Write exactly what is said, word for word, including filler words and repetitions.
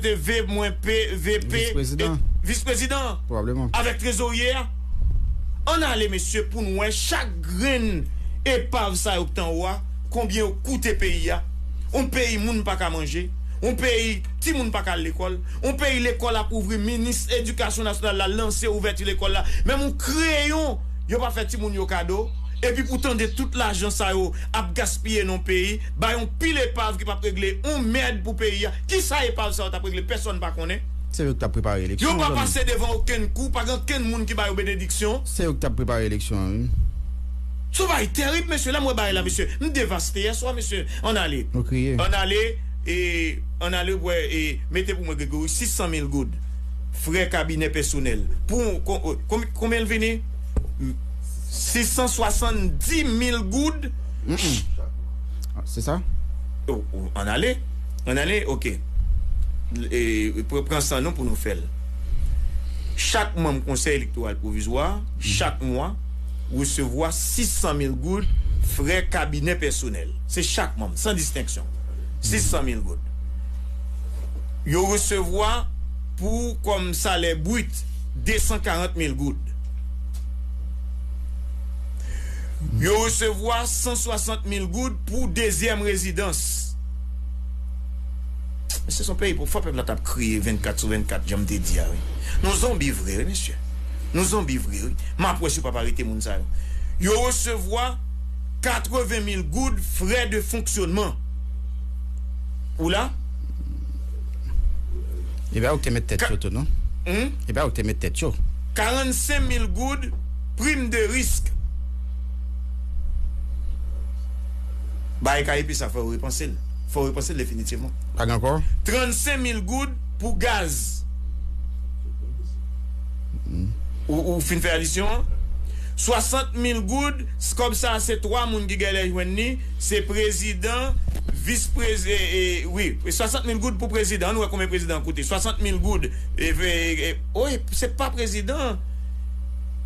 te V mwen P, V P, vis prezidan. Vis prezidan. Pwobableman. Avèk trezorye a. Ann ale, mesye, pou n wè chak grenn epav sa yo k t anwo a, konbyen yo koute peyi a. Yon peyi moun pa ka manje. Yon peyi timoun pa ka al lekòl. Yon peyi lekòl ap ouvri, minis edikasyon nasyonal la lanse ouvèti lekòl la. Menm yon kreyon, yo pa fè timoun yo kado. Epi pou tande tout lajan sa yo ap gaspiye nan peyi, bay yon pil epav ki p ap regle yon mèd pou peyi a. Kisa epav sa yo t ap regle? Pèsonn pa konnen. Se yo ki t ap prepare eleksyon. Yo pa pase devan okenn kou, pa gen okenn moun ki ba yo benediksyon. Se yo ki t ap prepare eleksyon an, wi. Se yon bagay tèrib, mesye. Lè m wè bagay la, mesye, m devaste yèswa, mesye. Ann ale. Nou kriye. Ann ale, e, ann ale, wè, e, mete pou mwen, Gregory, sis san mil goud. Frè kabinè pèsonèl. Pou, kon-, konbyen, konbyen l vini? Sis san swasanndis mil goud. Mm-mm. Ah, se sa? O, o, ann ale. Ann ale, oke. E, pr-, pran san nou pou nou fè l. Chak manm Konsèy Elektoral Pwovizwa, chak mwa, resevwa sis san mil goud frè kabinè pèsonèl. Se chak manm, san distenksyon. Sis san mil goud. Yo resevwa pou, kòm salè brit, de san karant mil goud. Yo resevwa san swasant mil goud pou dezyèm rezidans. Mesye, se yon peyi pou fò pèp la t ap kriye vennkat sou vennkat, jan m te di a, wi. Nou zonbi vre, wi, mesye. Nou zonbi vre, wi. M ap wè si yo p ap arete moun sa yo. Yo resevwa katreven mil goud frè de fonksyonman. Ou la? E pa yo ki te met tèt yo tou, non? Hmm? E pa yo ki te met tèt yo. Karannsenk mil goud prim de risk. Bagay ka epi sa, fò yo repanse l. Fò yo repanse l definitivman. Pa gen ankò? Trannsenk mil goud pou gaz. Hmm. Ou, ou fin fè adisyon an? Swasant mil goud, s-, kòb sa a se twa moun ki genlè jwenn li, se prezidan, vis prezi-, e, e, wi, swasant mil goud pou prezidan. Ann wè konbyen prezidan an koute. Swasant mil goud. E, e, e, o, e, se pa prezidan.